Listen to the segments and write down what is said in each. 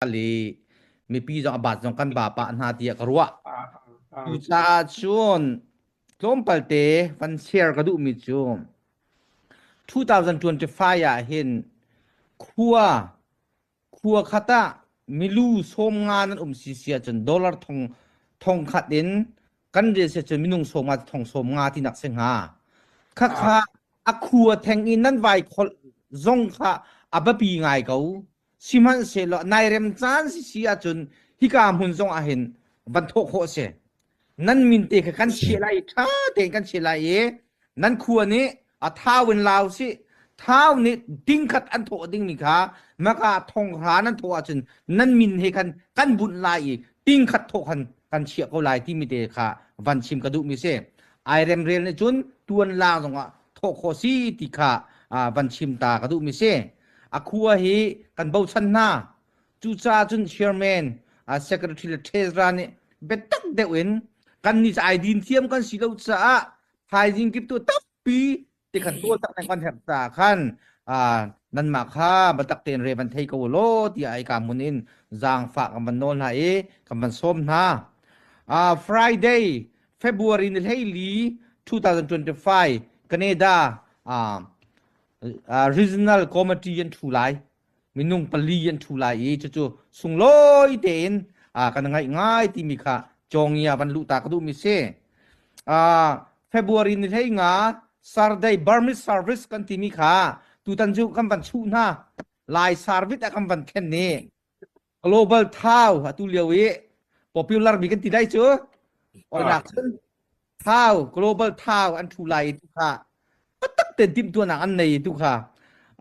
Le mipi zong a bat zong kan ba pah hna tiah ka ruah. Cucaah cun tlawmpal te van share ka duhmi cu 2025 ah hin khua khua khat ah milu 50 nan um si si ahcun dollar thong thong khat in kan rel si ahcun minung 50 thong 50 tinak si hnga. Khakha a khua theng in nan vai kholh zong kha a biapi ngai ko. Sihmanhsehlaw nai rem caan si si ahcun hika hmun zong ah hin van thawh khawh a si. Nan min te kha kan chiah lai i ṭha tein kan chiah lai i nan khua nih a thau in lau sih. Thau nih dingkhat an thawh dingmi kha maka thonghra nan thawh ahcun nan min he khan kan bunh lai i tingkhat thawh khan kan chiah ko lai timi te kha van chim ka duhmi si. Ai remrel nih cun tuan lang zongah thawh khawh si ti kha van chim ta ka duhmi si. A khua hi kan bochan hna. Cucaah cun chairman, secretary le treasurer nih biatak deuh in kan nih ai din thiam kan si lo caah thaizing kip tu tampi ti khan tuah tak kan herh caah khan nanmah kha biatak tein re van thei ko law tiah ai ka mun in zaangfah kan van nawl hna i kan van sawm hna. Friday, February ni 14 2025 Canada regional committee an ṭhu lai minung pali an ṭhu lai i cucu sunglawi tein kan ngaih ngai timi kha cawngia van luh ta ka duhmi si February ni hlei nga Saturday Burmese service kan timi kha tutan cu kan van chuh hna lai service ah kan van thlen ni global thau atu lio i popular mi kan ti dai cu oinak cun thau global thau an thu lai tu kha patak ten tim tuanak an nei tu kha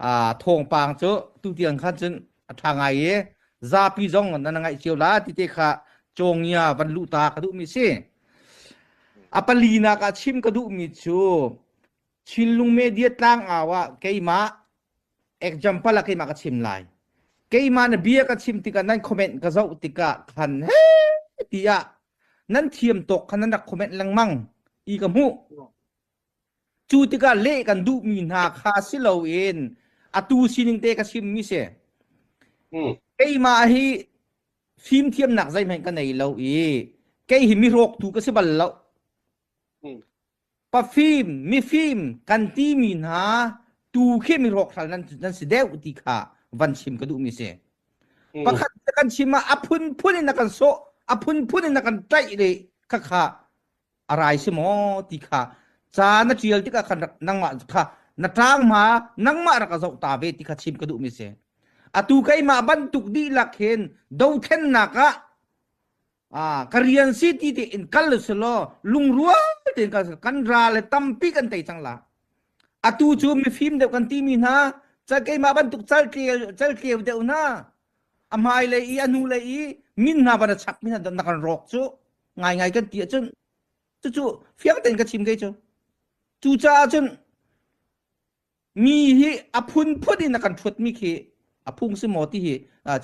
a thawngpang cu tu tiang khan cun a tha ngai i zapi zong nan ngaih cio la ti te kha cawngia van lu ta ka duh mi si a palinak ah chim ka duh mi cu Chinlung media tlang au ah keimah example ah keimah ka chim lai keimah na bia ka chim tikah nan comment ka zoh tikah khan he tiah nan thiam tawk khan nan rak comment lengmang i ka hmuh cu tikah leh kan duhmi hna kha si loin atu sining te ka chim mi si keimah hi fimthiamnak zeihmanh ka nei lo i kei hi mi rawktu ka si bal lo Pafim, mifim kan timi hna tu khi mi hrawkhral nan, nan si deuh ti kha van chim ka duhmi si. Pakhat kan chim ah a phunphun in a kan sawh, a phunphun in a kan tlaih le khakha a rai si maw ti kha ca na ṭial tikah khan rak nangmah kha na ṭang hma nangmah rak a zoh ta ve ti kha chim ka duhmi si. Atu keimah bantuk dihlak hin dothlennak ah Ah, ka rian si ti te in kal si law lungrual tein kal kan ral le tampi kan tei cang la. Atu cu mifim deuh kan timi hna, cal keimah bantuk caltleu caltleu deuh hna, a hmai lei i a hnu lei i min hna van a chak mi hna na kan rawk cu ngai ngai kan ti ahcun cucu fiang tein ka chim kei cu. Cucaah cun Mi hi a phunphun in a kan ṭhuatmi khi a phung si maw ti hi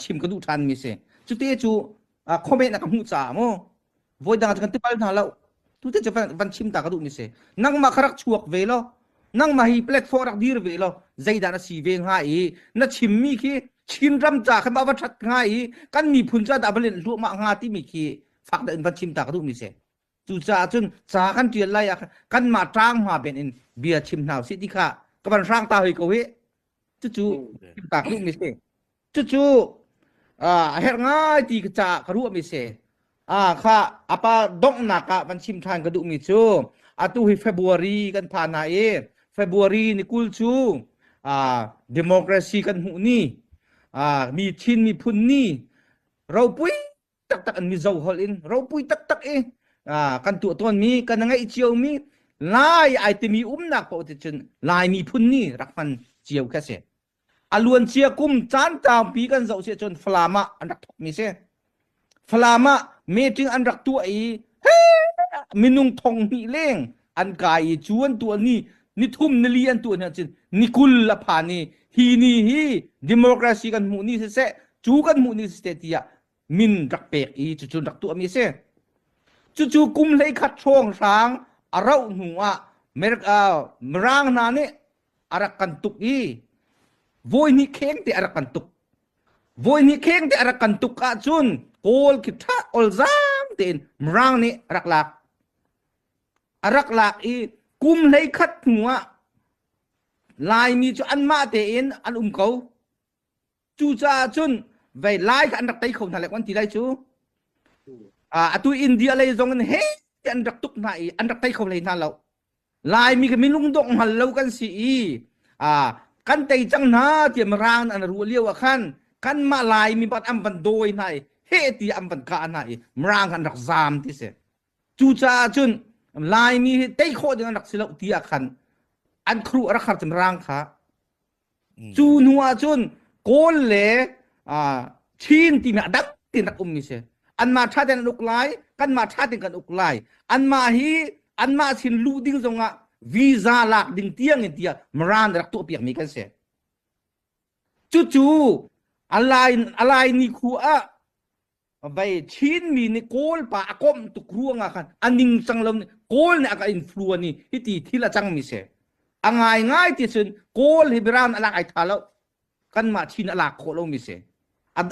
chim ka duh ṭhanmi si. Cute cu comment a ka hmuh caah mu voi dang ah kan ti bal hna lo. Tute cu van chim ta ka duhmi si. Nangmah kha rak chuak ve law, nangmah hi platform rak dir ve law, zeidah na si ve hnga i na chimmi khi Chinram ca khan va ṭhat hnga i kan miphun ca dah va len hluahmah hnga timi khi fak deuh in van chim ta ka duhmi si. Cucaah cun ca kan ṭial lai ah kanmah ṭang hma ben in bia chim hna usih ti kha ka van hrang ta hoi ko hi. Cucu chim ta ka duhmi si. Cucu a herh ngai ti ka caah ka ruahmi si. Ah kha apa donghnak ah van chim ṭhan ka duhmi cu atu hi February kan phan hna i February ni 20 cu democracy kan hmuh ni mi Chin miphun ni ropui taktak an Mizo holh in ropui taktak i kan tuah tawnmi kan ngeih ciomi Lai ai timi umnak paoh te cun Lai miphun ni rak hman cio kha si. A luancia kum caan tampi kan zoh si cun Falam ah an rak thawkmi si. Falam ah meeting an rak tuah i minung thong hnih leng an kai i cu an tuah ni ni thum ni li an tuah ni cun ni 20 a phan i hi ni hi democracy kan hmuh ni siseh cu kan hmuh ni siseh tiah min rak pek i cucu rak tuahmi a si. Cucu kum 11 hrawng hrang a rauh hnu ah Mirang hna nih a rak kan tuk i voi hnih kheng te a rak kan tuk. Voi hnih kheng te a rak kan tuk ahcun Kawl khi ṭha olzaang tein Mirang nih a rak lak. A rak lak i kum 11 hnu ah Laimi cu anmah tein an um ko. Cucaah cun vei Lai kha an rak tei kho hna le an ti lai cu. Atu India lei zong in he an rak tuk hna i an rak tei kho hlei hna lo. Laimi khi minung dawh hngal lo kan si i kan tei cang hna tiah Mirang an ruah lio ah khan kanmah Laimi bak an van dawi hna i heh ti an van kah hna i Mirang an rak zaam ti si. Cucaah cun Laimi hi tei khawh ding an rak si lo ti ah khan an khru a rak har cu Mirang kha. Cu hnu ah cun Kawl le Chin timi a dang tein rak ummi si. Anmah ṭha tein an uk lai, kanmah ṭha tein kan uk lai. Anmah hi anmah sin luh ding zongah visa lak ding tiang in tiah Mirang rak tuahpiakmi kan si. Cucu alai alai ni khu ah Vei Chinmi nih Kawl pa a komh tuk ruangah khan a ningcang lo nih Kawl nih a ka influence i hiti thil a cangmi si. A ngaingai ti cun Kawl hi Mirang a lak ai tha lo. Kanmah Chin a lak khawh lomi si. A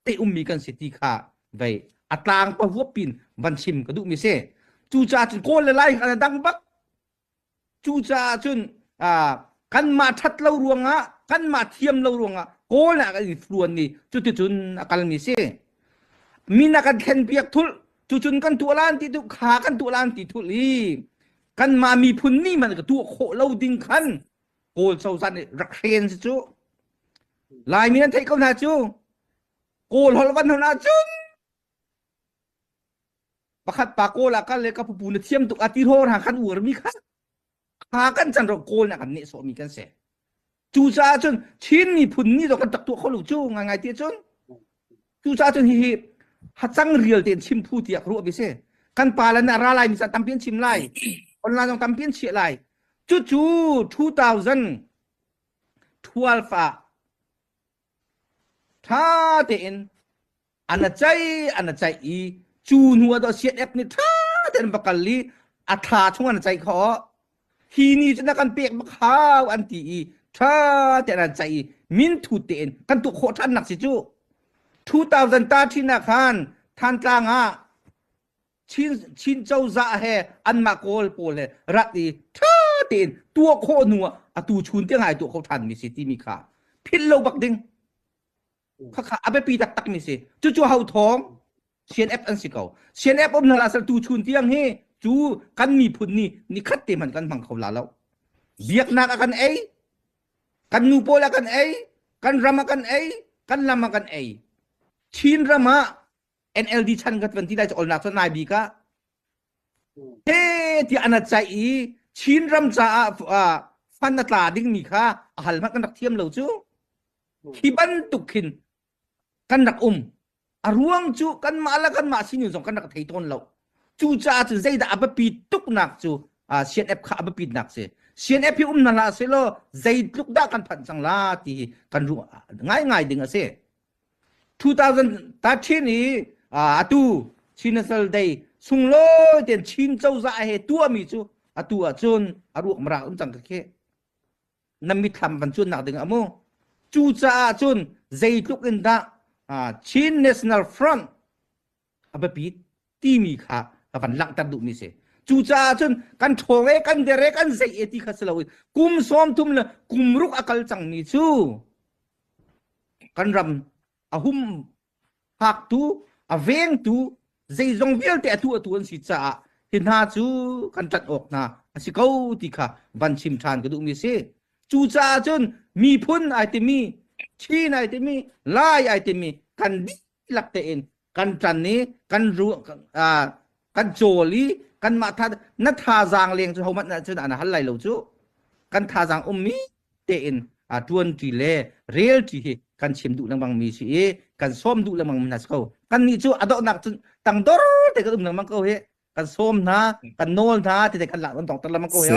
te ummi kan si ti kha vei a tlang pahuap pin van chim ka duhmi si. Cucaah cun Kawl le Lai kha a dang bak. Cucaah cun kanmah ṭhat lo ruangah kanmah thiam lo ruangah Kawl nih a kan influence i cuticun a kalmi si. Min a kan thlenpiak thulh cucun kan tuah lan ti tu kha kan tuah lan ti thulh i kanmah miphun nih man ka tuah khawh lo ding khan Kawl cozah nih rak hren si cu. Laimi nan theih ko hna cu. Kawl holh van hon ahcun Pakhat pa kawl ah kal le ka pupu na thiam tuk a ti hrawr ha khan uarmi kha kha kan can ro kawl na kan nehsawhmi kan si. Cucaah cun Chin miphun nih kan tak tuah kho lo cu ngai ti cun cucaah cun hihi hacang rial tein chim phu tiah ruah bi si. Kan pa le na ra lai mi tampi an chim lai. Online zong tampi an chiah lai. Cucu 2012 ah ṭha tein an a ceih an a ceih i cu hnu ah dawh CNF nih ṭha tein va kal i a thla chung an ceih khawh hi ni cu na kan pek bak hau an ti i ṭha tein an ceih i min thut tein kan tuah khawh ṭhan nak si cu 2013 ah khan Thantlang ah Chin Chin cozah he anmah Kawl pawl he rat i ṭha tein tuah khawh hnu ah atu chun tiang ai tuah kho ṭhan mi si timi kha philh lo bak ding Khakha a biapi taktak mi si. Cucu ho thawng CNF an si ko. CNF um hna sal tu chun tiang hi cu kan miphun ni ni khat te hmanh kan hmang kho la lo. Biaknak a kan ei, kan nu pawl a kan ei, kan ram a kan ei, kan lam a kan ei. Chin ram ah NLD chan ka van ti lai olnak cu nai bik ah he tiah an caih i Chin ram caah fan a tla dingmi kha a hal hmanh kan rak thiam lo cu. Hi bantuk khin kan rak um. A ruang cu kanmah le kanmah sining zong kan rak thei tawn lo. Cucaah cun zeidah a biapi tuknak cu CNF kha a biapitnak si. CNF hi um hna hlah sehlaw zeitluk dah kan phanh cang la ti hi kan ruah ngaingai ding a si. 2013 i atu Chin National Day sunglawi tein Chin cozah he tuahmi cu atu ahcun a ruak marak um cang ka khi. Na mitthlam van cuannak ding ah mu. Cucaah cun zeitluk in dah Chin National Front a biapit timi kha ka van langhter duhmi si. Cucaah cun kan ṭhawng e kan der e kan zei e ti kha si loin kum 30 le kum ruk a kal cangmi cu kan ram a hum haktu a vengtu zeizong vialte atu atu an si caah hi hna cu kan ṭanh awk hna a si ko ti kha van chim ṭhan ka duhmi si. Cucaah cun miphun ai timi Chin ai timi Lai ai timi kan dihlak tein kan ṭan i kan ru kan cawl i kanmah tha na thazaang leng cu hohmanh cun an hal lai lo cu kan thazaang ummi tein ṭuanṭi le relṭi hi kan chim duh lengmang mi si i kan sawm duh lengmang mi hna si ko kan nih cu a donghnak cun tangdor te kan um lengmang ko hi kan sawm hna kan nawl hna ti te kan lak kan tongter lengmang ko hi.